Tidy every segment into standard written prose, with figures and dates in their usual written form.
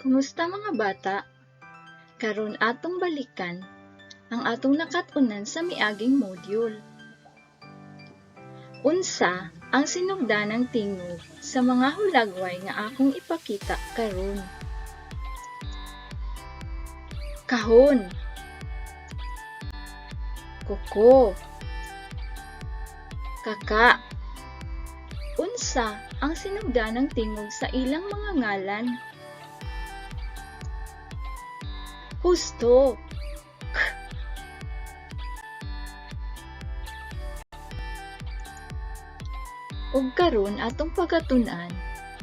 Kumusta mga bata? Karon atong balikan ang atong nakat-unan sa miaging module. Unsa ang sinugdanang tingog sa mga hulagway nga akong ipakita karon? Kahon, kuko, kaka. Unsa ang sinugdanang tingog sa ilang mga ngalan? Husto! K. Ug karon atong pagatun-an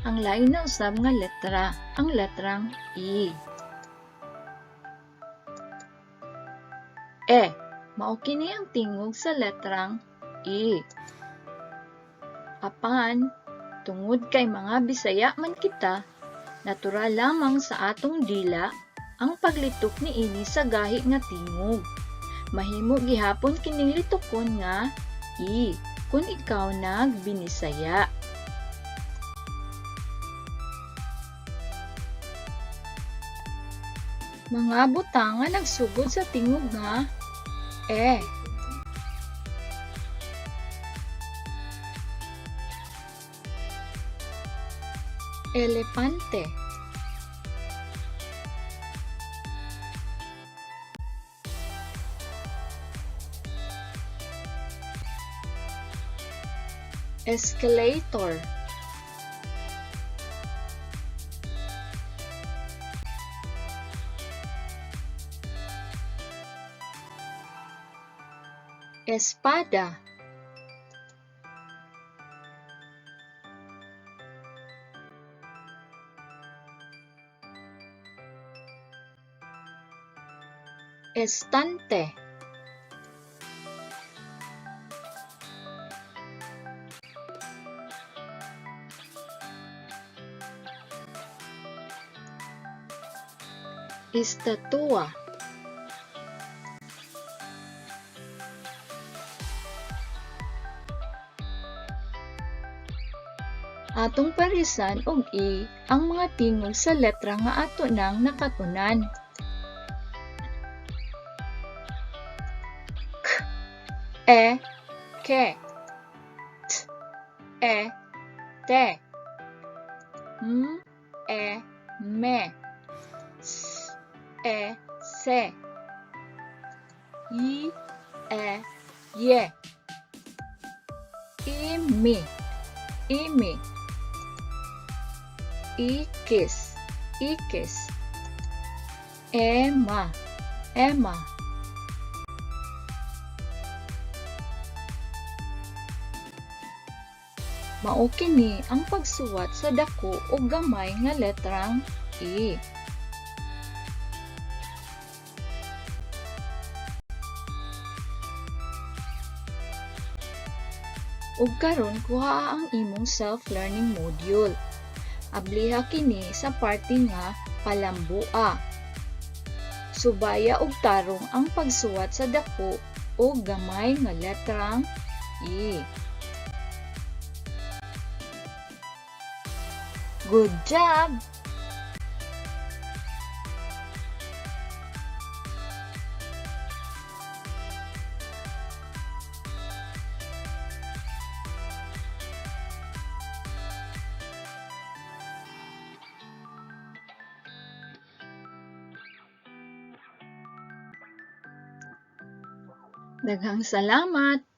ang lain na usab nga letra, ang letrang E. E, mao kini ang tingog sa letrang E. Apan, tungod kay mga Bisaya man kita, natural lamang sa atong dila ang paglitok niini sa gahi nga tingog. Mahimo gihapon kining litokon nga E kung ikaw nagbinisaya. Mga butang nga nagsugod sa tingog nga E. Elepante. Escalator. Espada. Estante. Estatua. Atong parisan og E ang mga tingog sa letra nga ato nang nakatunan. K, E, K, T, E, T, M, E, M, S, E, S, Y, E, Y, Imi, Imi, Ikis, Ikis, Ema, Ema. Mao kini ang pagsuwat sa dako ug gamay nga letrang E. Ug karon kuhaa ang imong self-learning module. Abliha kini sa parte nga Palambua. Subaya og tarong ang pagsuwat sa dako ug gamay nga letrang E. Good job! Daghang salamat!